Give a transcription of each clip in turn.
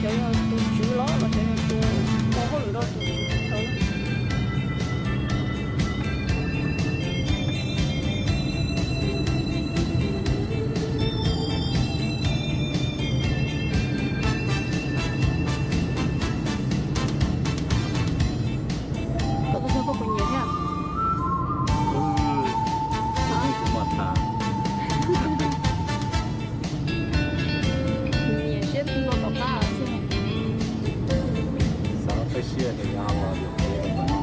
Yog tus tswv los los yog tus ua hauj lwm rau tus tswv teb chaws. Koj tus xyoo koj puas nyiam thiab? Kuv mas tham. Nyiam siab tig los tom qab xwb. Xav peb siab ces ya los yuav kev los.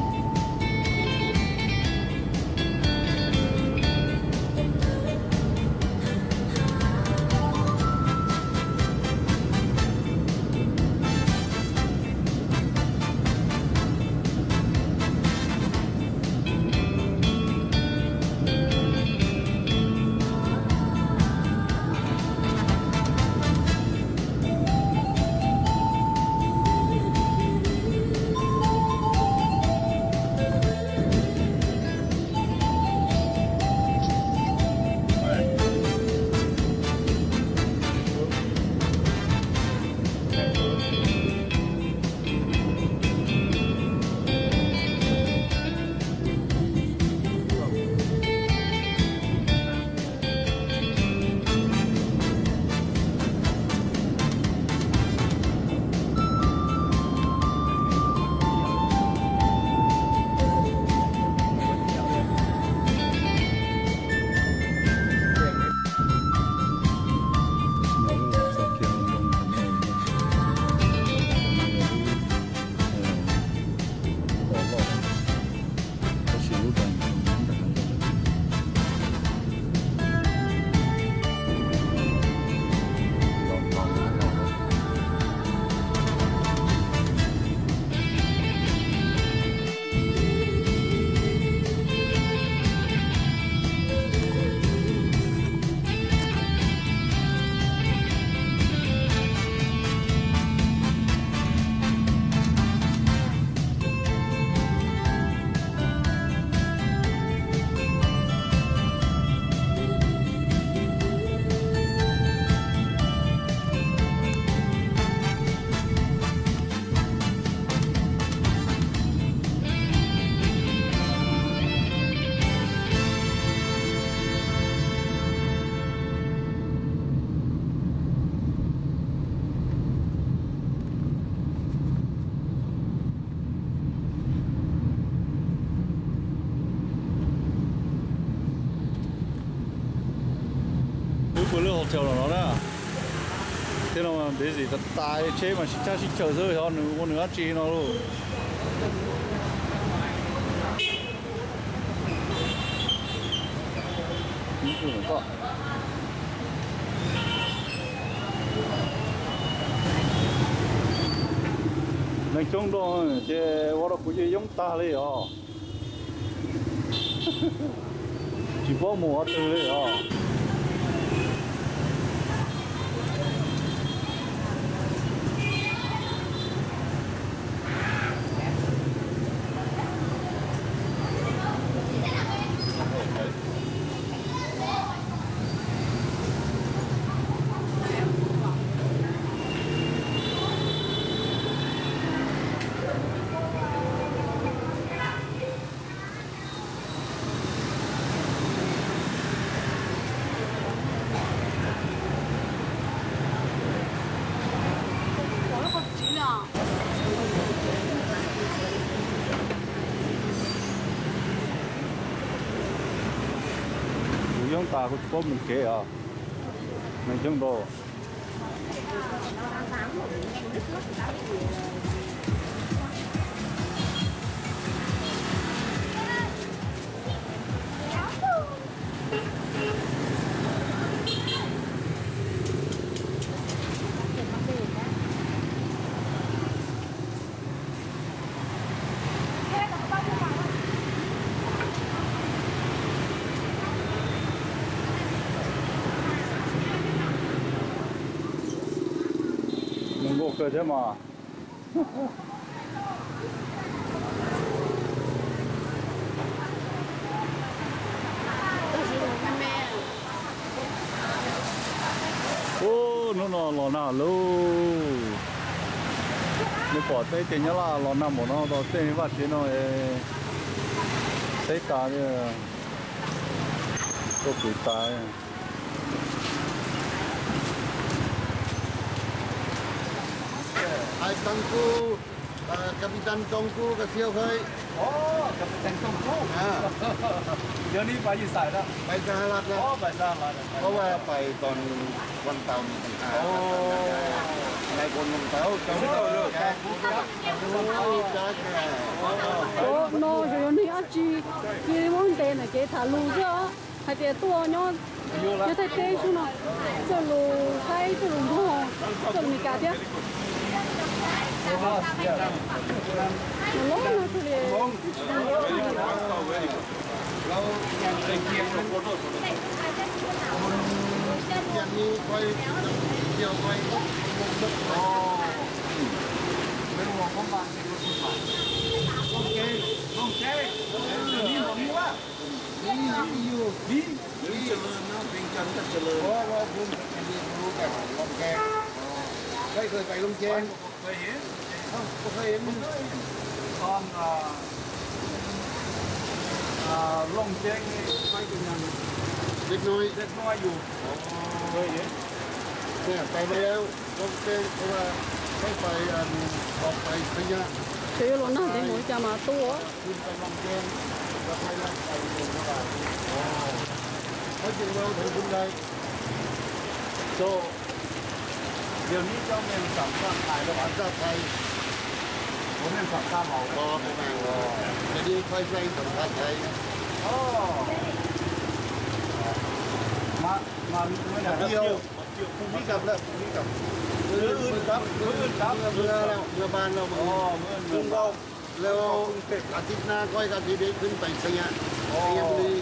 Wb pw lub hotel no na, thiab no busy tas tas, tsheb mas sib cab sib caw xwb, xyov nws ua nws dab tsi no lauj. Neeg coob dua ces ua rau kuv yeej yoob tag li os. Tsis paub mus qhov twg li os. Kuv yoob tas kuv tsis paub mus kev os. Neeg coob dua. Zoo nkauj kawg thiab mas. Ub, hnub no los nag lauj. Nws pom teb ces nyob Laj los nag npaum no, tej vaj tsev no xeb tas li, tuaj pwm tas. Ai tang kuj, Capitán Too kuj ka siau khaib. Capitán Too kuj. Yog ni pais yus xais da. Pais Sahalat da. Pais Sahalat. Pais Sahalat. Nais Phoo Noo Tau. Ua no yog yog neeg dab tsi, cia li muab ntes ntawm kev tham lus xwb os. Hais tias tuaj nyob, nyob Thaib teb xwb no, txawj lus Thaib, txawj lus Hmoob, txawj lus Meskas thiab. Los no txawj li. Looj Ceeb, Dej Nuaj, Dej Nuaj yus. Pais Looj Ceeb, Looj Ceeb, Pais, Pais Xeeb Nyab. Ces yuav los nag ntev mus li cas mas tuaj. Yog neb cov neeg xam xaj Thaib los xam xaj Thaib, ua neeg xam xaj Laus, Leo, atis na koj ka tis dej khwb pais Xeeb Nyab, Xeeb Nyab li.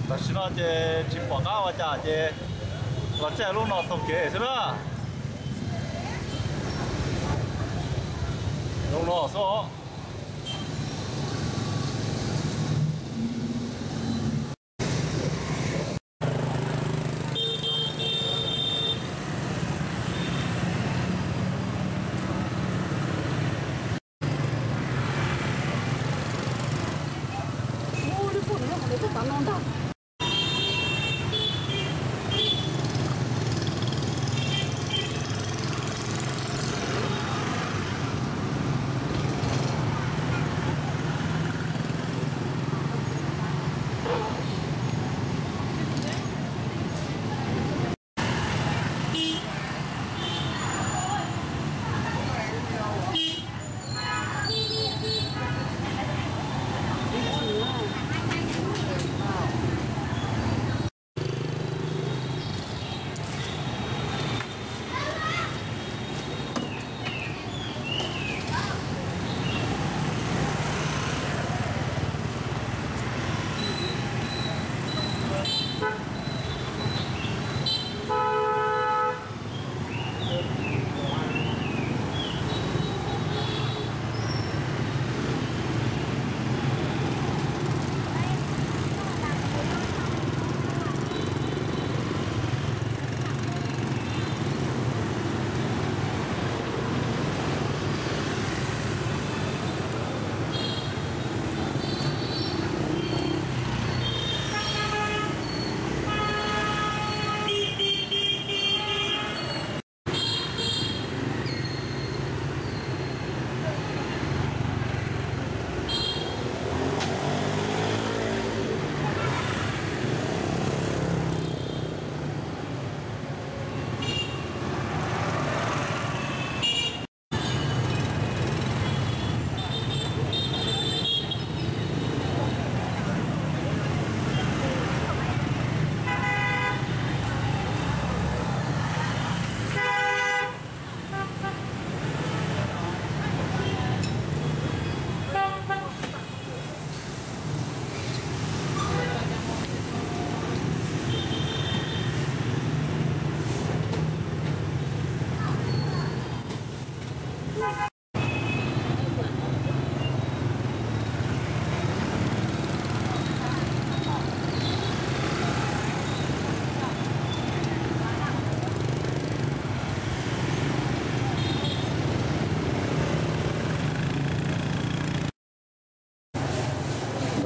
Tam sim no ces tsis pom qab ua cas ces los txog lub no taug kev xwb na. Lub no xwb os.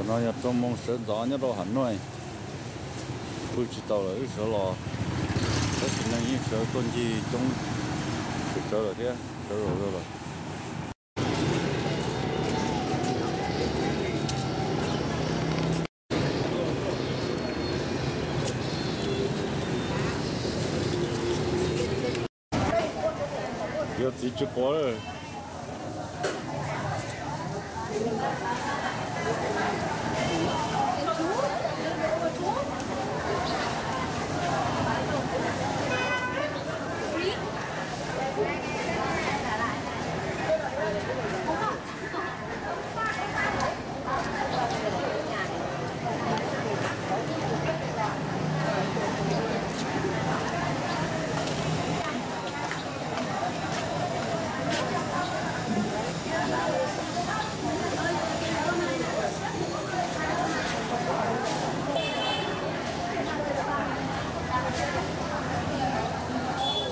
No yog rau moo sawv ntxov nyob rau Ham Nuaj, pw tsis tau lawm wb sawv los, tab sis neeg yeej sawv tuaj ncig coob, sawv sawv lawm thiab sawv zog lawm. Yog txiv tsis quav lawm.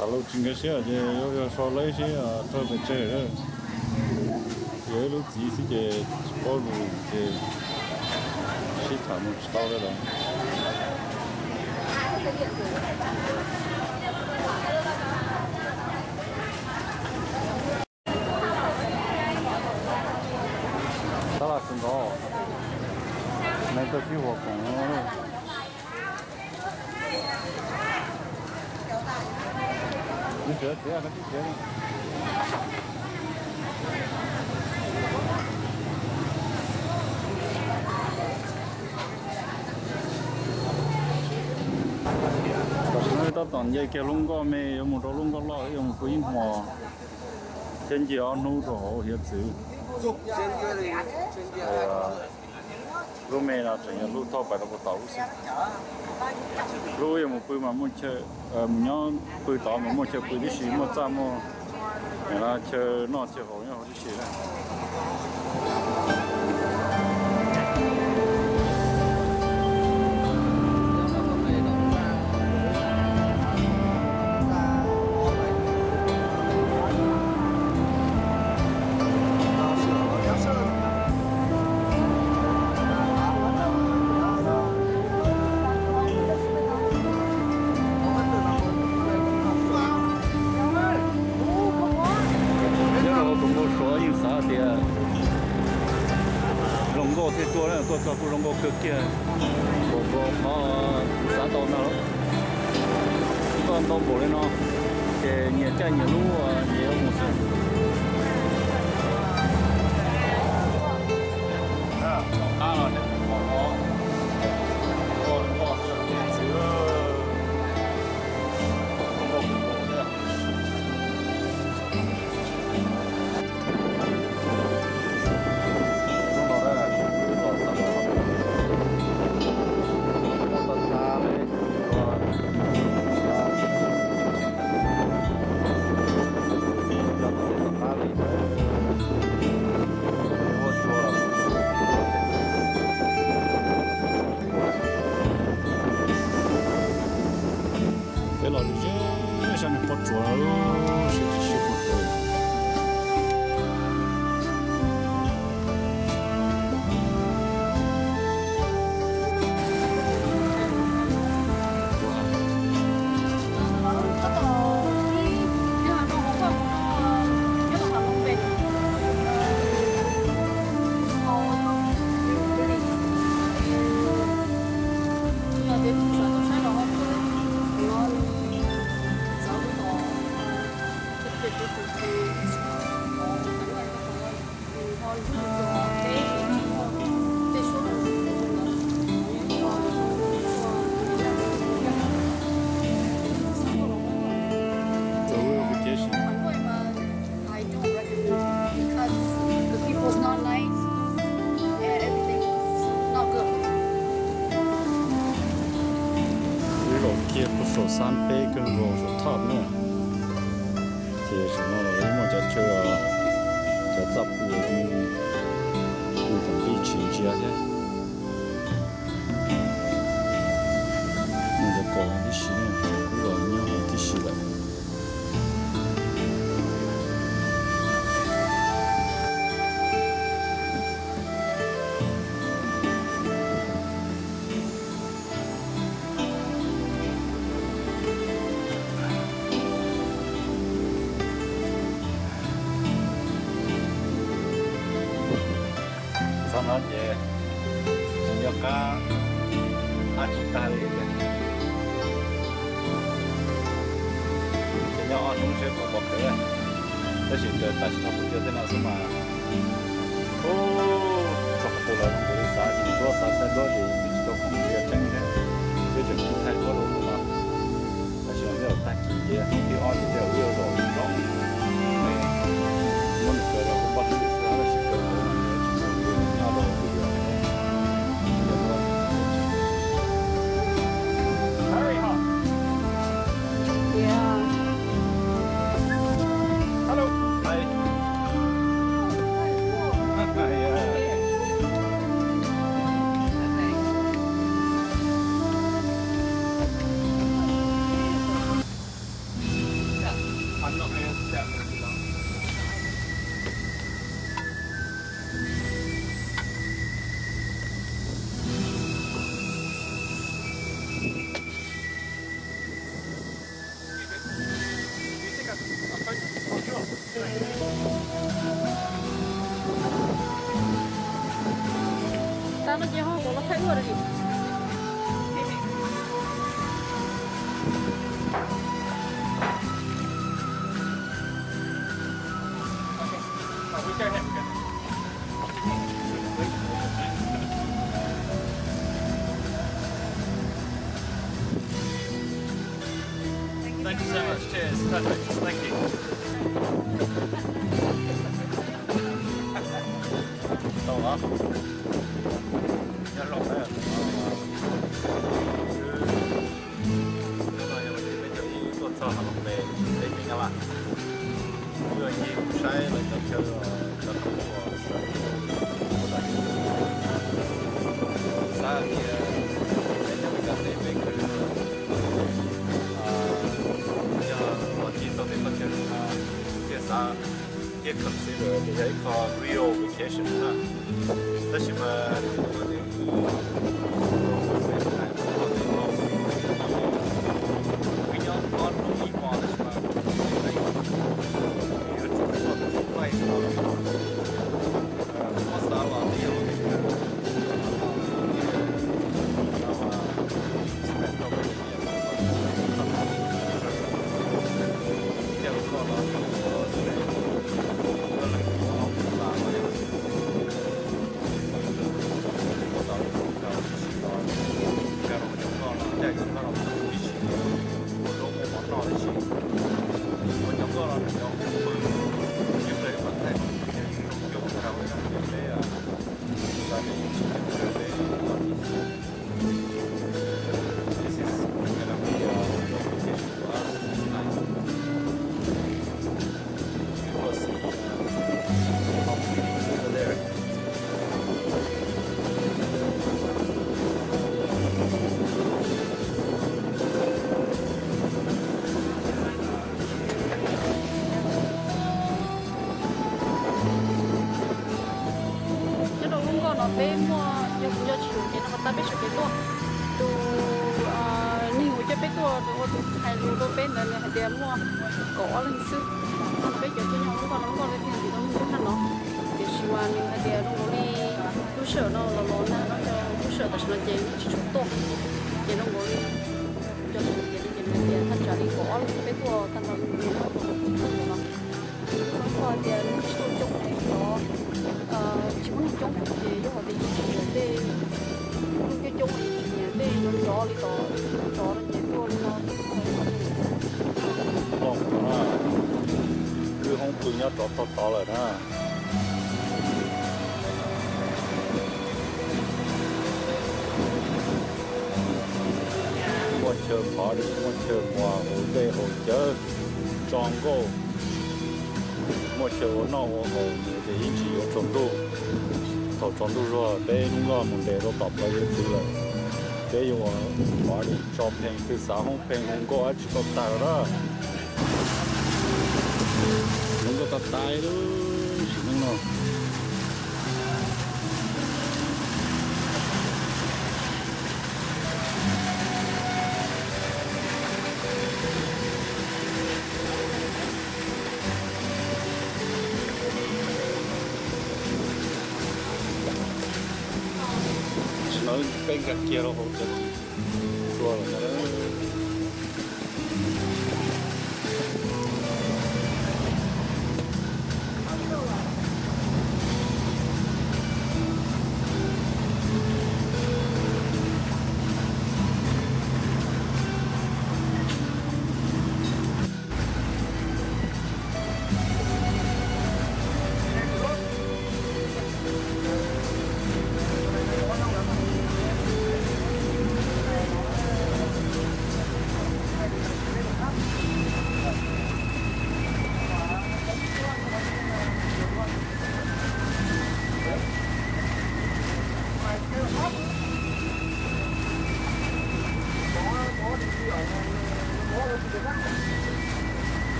Tam lub tsis nkag siab ces yuav yog so leb sib raws pes tsawg. Yog ib lub txiv xwb ces tsis paub lus ces sib tham mus tsis tau li lawm. Tab laj sawv ntxov, neeg tuaj sib huas koom no. Tam sim no tab tom nce kiag lub nkoj me yuav mus rau lub nkoj loj, yuav mus pw ib hmos thiab ncig ob hnub rau hauv hiav txwv. Lub me no tseem yog lub thauj pais rau puag tom lub xwb. Lub yuav mus pw mas muaj chaw, mus nyob pw tod mas muaj chaw pw tib si, muaj txaj muaj chaw noj chaw haus nyob hauv tib si na. Nyob rau hauv tus npau suav yeej xav tias zoo nkauj thiaj tuaj, tuaj txog kuj zoo nkauj kawg kiag. Npaum nkaus qhov kuv xav tau ntag. Nkoj ntau npaum li no ces nyias caij nyias lub, nyias yuav mus xwb. Peb los ze sab niag pob tsuas no, sib tsis sib pus pus. Because the people's not nice and everything is not good. Wb los kiag puag saum xab peb kawg nkaus saum thoj na. Ces saum no los yeej muaj cov chaw, cov txaj pw, pw tom pib tsis ntsia thiab. Muaj cov kaus tib si, kuj los nyob hauv tib si lawm. Txog no ces tsis nco qab dab tsi tag li tiag. Ces nyob ob hnub seb puas pom qhwv, tab sis raws tam sim no kuv cov tej no xwb mas, ub, txog qhov twg los zoo nkaus li xav tsis ntuab, xav saib ntuab ces twb tsis tau khoom ua tseeb thiab, twb tseem tsis thaij ntuab rau ub no. Tab sis mas nyob rau tag kis ces hnub thib ob ces tej zaum wb yuav zaum zoo, muab nws kaw rau kuv poj niam xwb, tab sis kaw kuv no ces tsis tau nyob rau kuv yuav. Tag no ces ho kuv los thaij ua li. Thank you so much. Cheers. Perfect. Thank you. Tau los. Nyob zoo na. Hnub no yog peb caug ib tuaj txog Halong Bay, teb chaws Nyab Laj. Wb yuav ncig mus saib lawv cov chaw, cov khoom uas sawv daws ua tau. Xav tias peb nyob Meskas teb peb khwv, yog los ncig txog tej txoj chaw zoo no, thiaj xav thiab consider tias yog ib qho real vacation na. Tab sis mas wb nyob ob hnub ib hmo tab sis mas yuav tsum muaj ib place no, muab xav los twb yog ua peb khwv, no mas spend tau peb caug This is gonna be a good vacation for us this time. We will see, uh, how we do there. Nyob rau lub nkoj no peb muaj, yog kuv nco tsis yuam ces no mas tab peb sawv kev tuaj. Tus neeg uas coj peb tuaj ua tus hais lus rau peb ntawd nws hais tias muaj kaum ob leeg xwb. No peb cov tuaj nyob lub nkoj no, lub nkoj no thiaj li tau nug nyob no. Tiam sis mas nws hais tias zoo nkaus li lub sij hawm no los los nag no, lub sij hawm tam sim no ces tsis tshua tuaj. Ces zoo nkaus li nco tsis yuam ces nws hais tias thaj tsam li kaum ob leeg peb tuaj tag nrho no. Koj tias neeg tsis tuaj coob es cov, tsis muaj neeg coob ces yog hais tias yus tsis nyiam tej, neeg coob coob yus tsis nyiam tej ncov ncov li tod, ncov no ces tuaj li no. Loj no na, wb hoob pw nyob rov tog tod lawm na. Muaj chaw party, muaj chaw mus haus dej haus cawv, tso nkauj, muaj chaw ua noj ua haus ces ib ntsis yuav tsaus ntuj. Thaum tsaus ntuj zuag peb lub nkoj mus ntes rau tom plawv yuav txwv lawm, peb yuav ua party tso pheej, twg xav hoob pheej hu nkauj dab tsi tau tag lawm na. Zoo nkauj tas tas li lub sim neej no. Peb nkag kiag rau hauv cov tua lawm.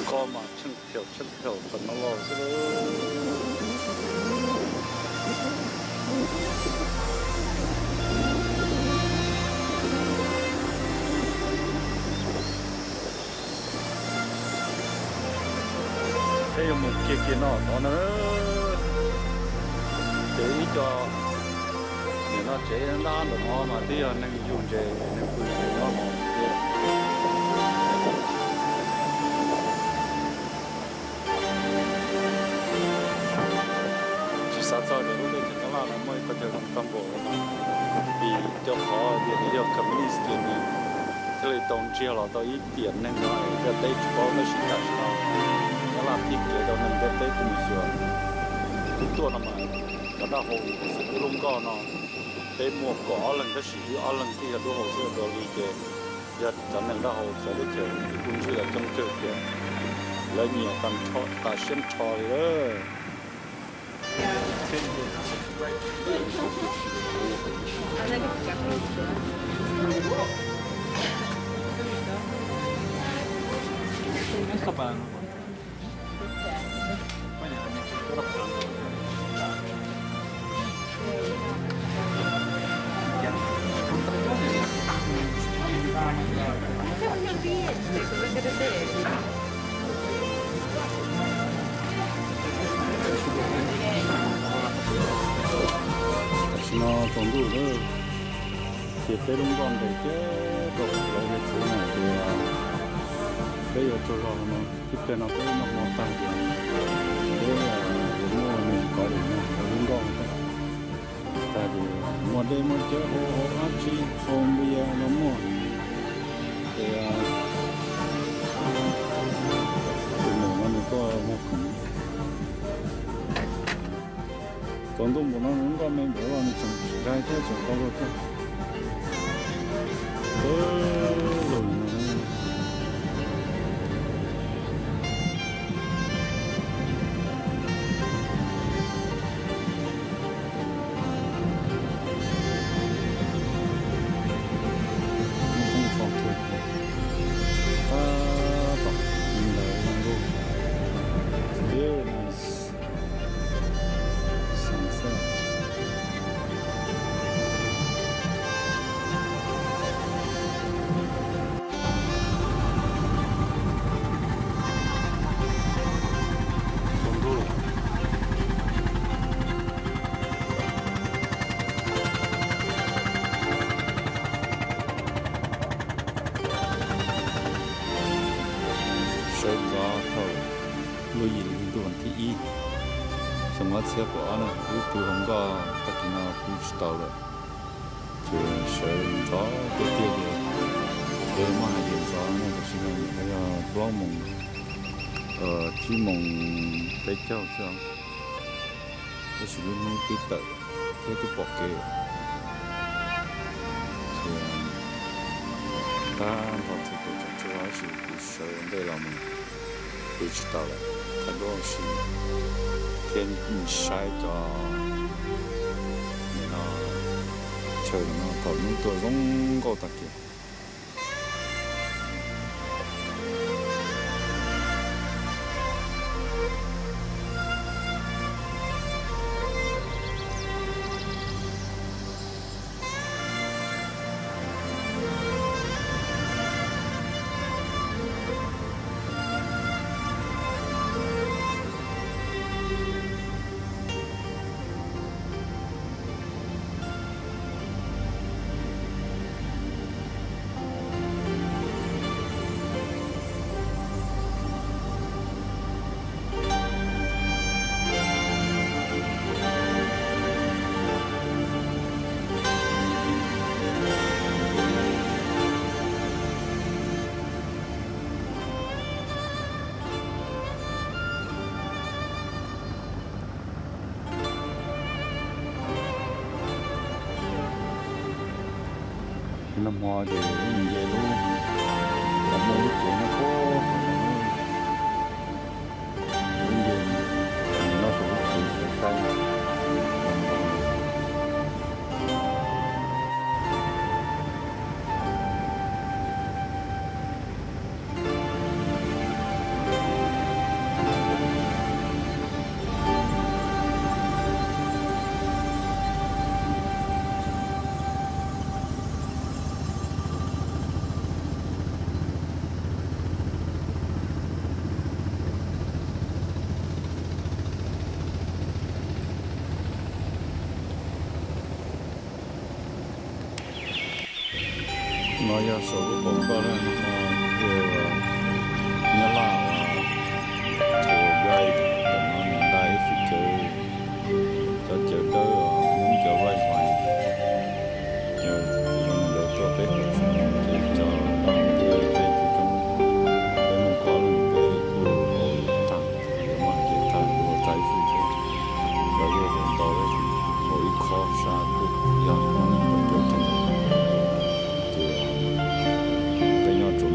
Nkoj mas tsheej phaum tsheej phaum tom no los xwb. Peb yuav mus kiag kiag no tod na. Ces ib co nim no tsev ntab ntawm no mas twb yog neeg yug ntses neeg pw ntses nyob no thiab. Tsis xav txog tias lub teb chaws Nyab Laj no muaj ib qhov chaw zoo tag npaum li no, vim rau qhov tias nws yog communist ces nws thiaj li tau ntsiag los tau ib tiam neeg no ntiaj teb tsis paub, tab sis tam sim no Nyab Laj pib kev rau neeg ntiaj teb tuaj mus xyuas. Wb tuaj no mas cov dab hau xwb, wb lub nkoj no peb muaj kaum ob leeg tab sis wb ob leeg thiaj yog dab hau xwb, ua li ces yog cov neeg dab hau txawv teb chaws ces kuj ntsib los coob kawg thiab. Lawv nyiam tas siab nrho li lawm. Tam sim no tsaus ntuj lawm, ces peb lub nkoj nqes kiag rau lawv lawv txwv na ces peb yuav tsaug zog no, tib pliag no peb noj hmo tag ces peb yuav muaj nws kov lawm no, lawv lub nkoj tag ces muaj dej muaj cawv hau hau dab tsi hau npias los muaj. Ces tus muam no nws tuaj muag khoom. Tsaus ntuj npaum no nws nkoj me npaum los nws tseem zais thiab tseem tau luag thiab. Lug no. Muaj txoj kawg, tab tom ntawd zoo nkauj, very nice sunset. Sawv ntxov thaum lub yim hli ntuj vas thib ib xyoo ob txhiab kaum ob na, wb pw hauv nkoj tag kis no pw tsis tau lawm, ces sawv ntxov tiag tiag ces peb muab hais tias ntxov no tam sim no nyuam qhuav yog plaub moos, tsib moos peb caug xwb os. Tab sis lub hnub twb tawm thiab twb pom kev, ces tab nrho txhua tus tseem tsaug zog tab sis kuv sawv ua ntej los mus pw tsis tau lawm, thaij duab ua si thiab saib cov Thaum hnub tuaj zoo nkauj tag kiag. Nag hmo ces yeej nce lub, muaj lub tsev nyob puag tom no, yeej nce nyob saum lub tsev saib. No yog saum lub kaum koj na, no yog Nyab Laj uas tour guide ntawm no nws nqa ib txoj cawv, cov cawv dawb uas Hmoob cov vaj vaj, yog zoo li ntawd tuaj peb hauv tsev ces cov dab peb coob coob, peb muaj kaum leej peb kuj haus tag, yuav muab hais tias tag yuav tag ib txoj cawv, lawv yuav haus ntau, haus ib khob sab kuj yog Hmoob cov cawv tag ntawd. Ces peb nyob rau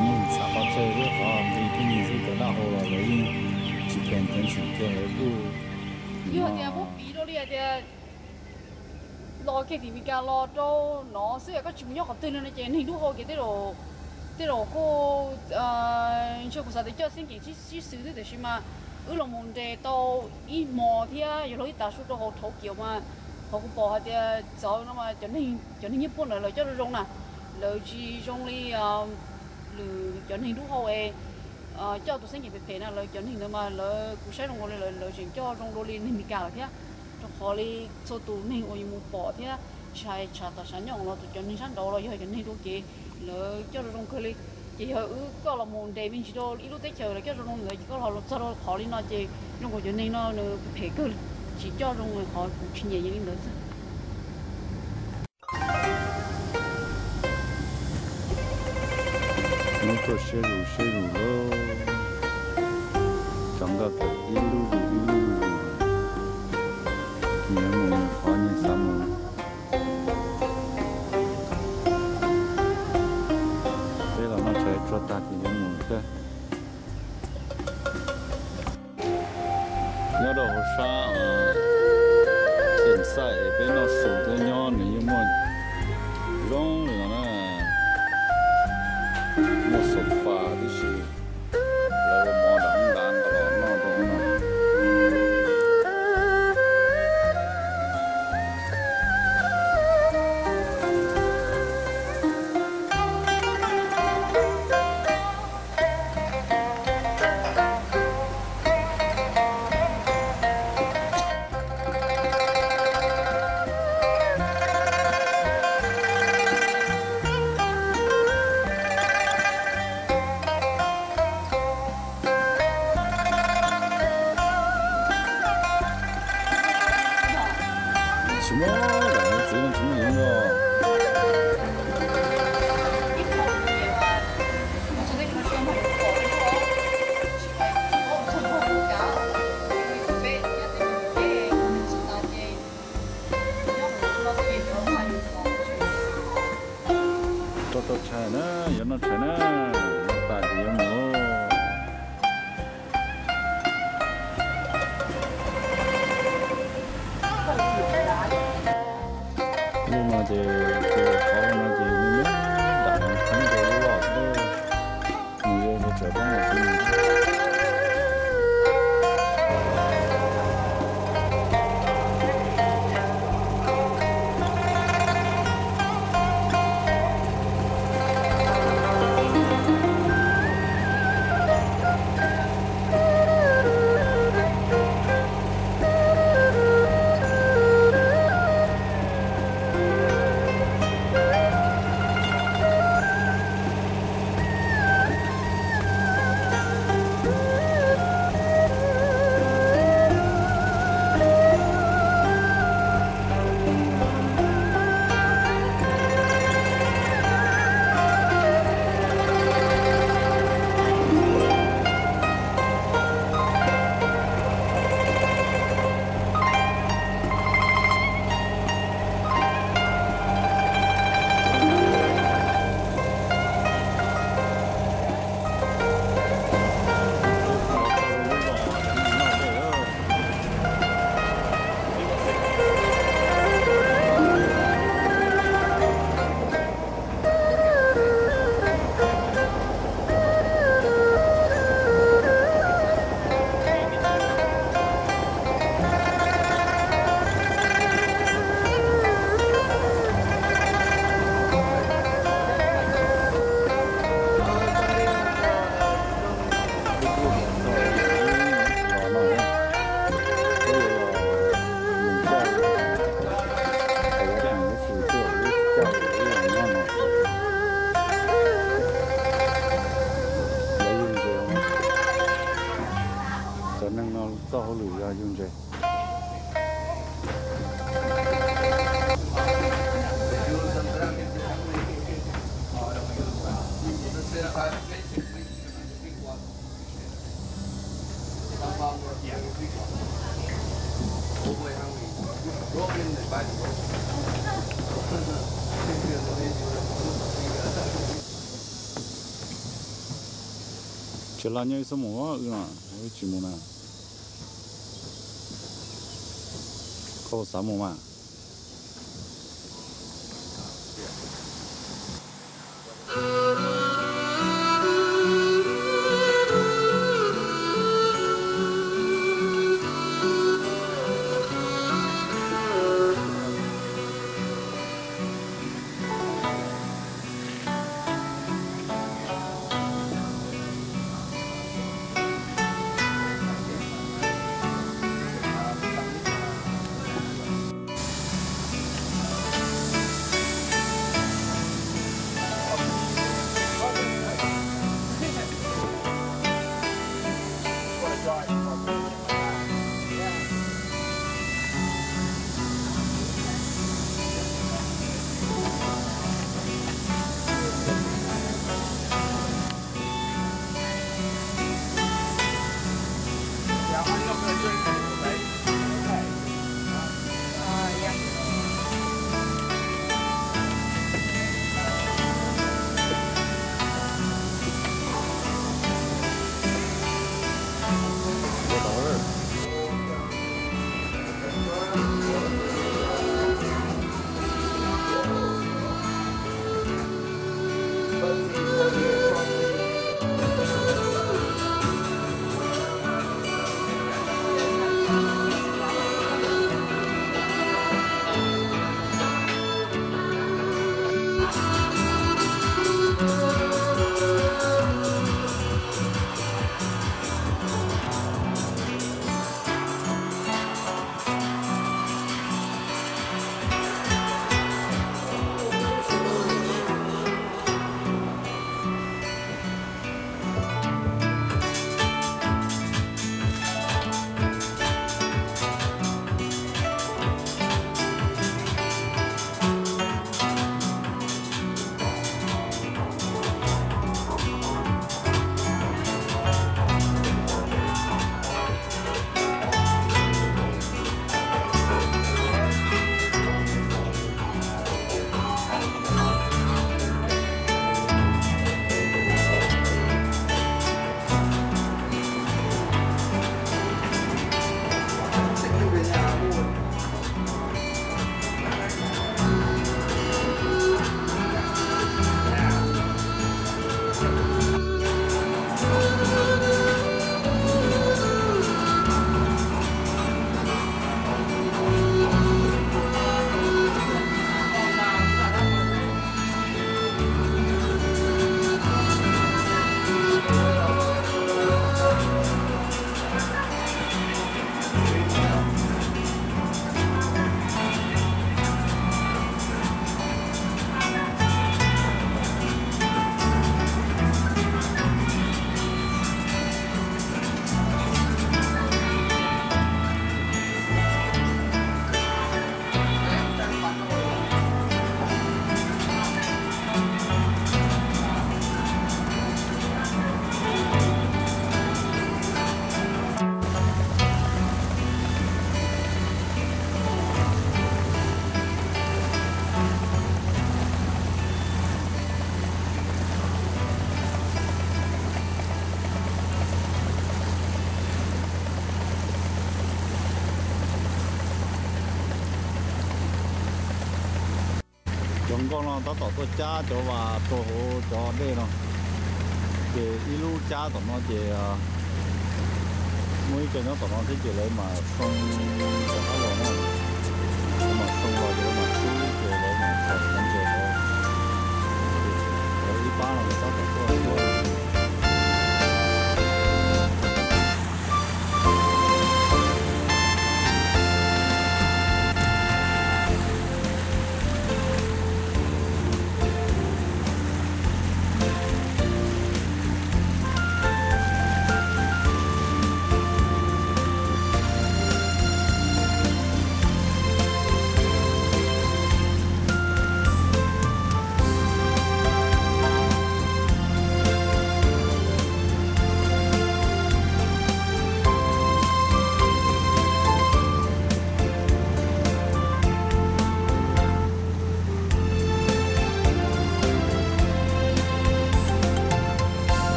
Yeej txhav qhov chaw thiab qhov nqi thiab nqi xwb, cov dab hau los lawv yeej tsis pay attention kiag, lawv kuj yog tias muab piv rau li hais tias los kiag tim Meskas los rau no xwb, koj tsis mus nyob qhov twg li no ces neeg dub hau ces tej zaum kuj, ntshe kuv xav tias coj xeeb ceem sib xwb xwb, tiam sis mas wb los mus nres tau ib hmo thiab yog luag ib tav su rau hauv Thauv Kiaum mas qhov kuv pom hais tias txawv no mas cov neeg nyob puag ntawd lawv coj zoo zoo na, lawv tsis zoo li lwm cov neeg dub hau es coj tus xeeb ceem phem phem na, lawv cov neeg ntawd mas lawv kuv saib zoo nkaus li lawv tseem coj zoo dua li neeg Meskas lawm thiab, rau qhov li txhua tus neeg uas yus mus pom thiab tsis hais tshav tom tshav nyooj los tus cov neeg sab nraud los yog cov neeg dua kev lawv coj zoo zoo kawg li. Ces yog wb koj los mus nres me ntsis rau ib lub teb chaws lawv coj zoo zoo ntawd ces koj los txog rau qhov li no ces zoo nkaus cov neeg no nws phem kawg, tsis coj zoo, qhov kuv tsis nyiam yog li ntawd xwb. Hnub tuaj siab zus siab zus lauj, cov nkoj tawm ib lub zus ib lub zus, nyias mus nyias qhov nyias xav mus. Peb los noj tshais tsuag tag ces yuav mus thiab. Nyob rau hauv sab Xeem Xaij es peb noj su thiab nyob nws yeej muaj zoo li no na, muaj sofa tib si, lawv ua mov nram hoob nrad nrog noj rau hauv no. Tsis muaj, txiv no tsis muaj yoov os. Rau tau tshais na, yuav noj tshais na, noj tas ces yuav mus. Lub no ces tus qhov no ces nws nyob nram no theeb rau lub loj xwb, nws yuav tsawv poob los tsis mus. Cov neeg no txoj hauj lwm yog yug ntses. Ces laj nyob ib xub mus, wb no, wb tsis mus na. Koj xav mus mas. Cov nkoj no tab tom tuaj cab cov vas rau hauv cov dej no, ces ib lub cab tom no ces muaj ib co nyob tom no thiab ces lawv mam soo rov qab los na. Lawv mam soo los ces lawv mam tsub ces lawv mam txhom cov ntses rau. Lawv ib pab no tab tom tuaj.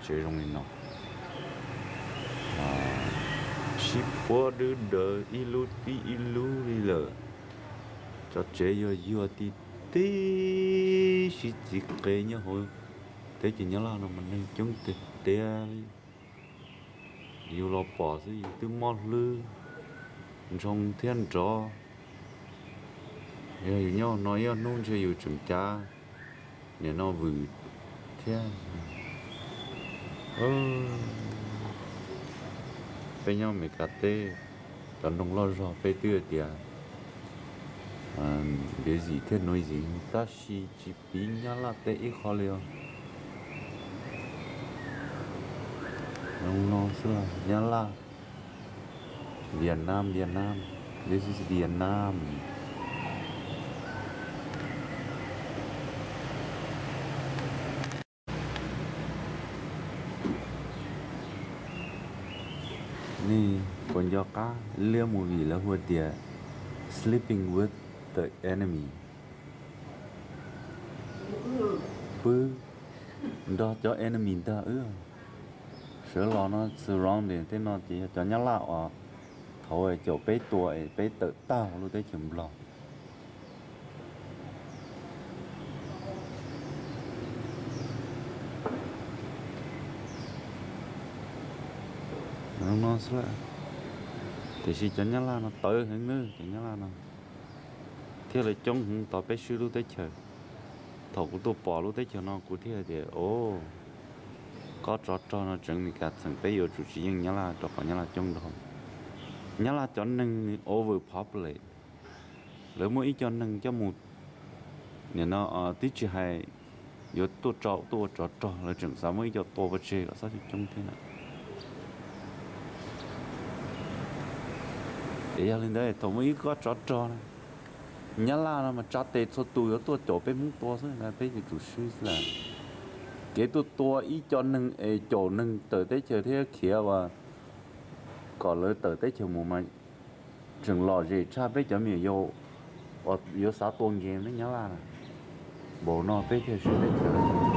tsev zoo li no, sib puab dwb daws ib lub tib ib lub li lawm. Cov tsev yuag yuag ti tib si, txiv qe nyob hauv teb chaws Nyab Laj no mas neeg coob tiag tiag li. Yus los pom xwb yus twb mob hlwb ntshoo thiab nrov. Yog yus nyob no ib hnub ntshe yus tseem cav nim no vwm thiab. Peb nyob Amelikas teb, cov noog loj zog peb twb hais tias npiav zim thiab nuav zim, tab sis tsis piv Nyab Laj teb ib qho li os. Zoo no xwb, Nyab Laj, Vietnam, Vietnam, this is Vietnam. Nej puas nco qab liab movie lawv hu tias Sleeping with the Enemy? Pw nrog cov enemy ntag wb. Sawv los no surrounded tej no ces yog cov Nyab Laj uas thaum caum peb tua es peb tawm tag lub teb chaws Nplog. Zoo no xwb, tiam sis cov Nyab Laj no tawv heev nawb, cov Nyab Laj no thiaj li coob heev tau peb swb lub teb chaws. Thaum kuv tuaj pom lub teb chaws no kuv thiaj tias, o, kob tsov rog no tseev Amelikas txheem peb yuav tsum tsis yeej Nyab Laj rau qhov Nyab Laj coob nrog. Nyab Laj cov neeg nws overpopulate, lawv muaj ib co neeg coj mus, nim no twb tsis hais yuav tuaj tso tuaj ua tsov rog, lawv tseem xav muab ib co tua pov tseg kom txhob coob thiab na. Es yog li ntawd thaum muaj ib kob tsov rog na, Nyab Laj no mas tsa tes txhua tus yuav tuaj caum peb Hmoob tua xwb, peb yuav tsum swb xwb las. Kev tuaj tua ib co neeg es caum neeg tawm teb chaws thiab khiav uas kom lawv tawm teb chaws mus mas tseem lom zem tshaj peb cov me nyuam yaus uas yuav xav tua nkees peb Nyab Laj na. Npaum no peb thiaj swb teb chaws.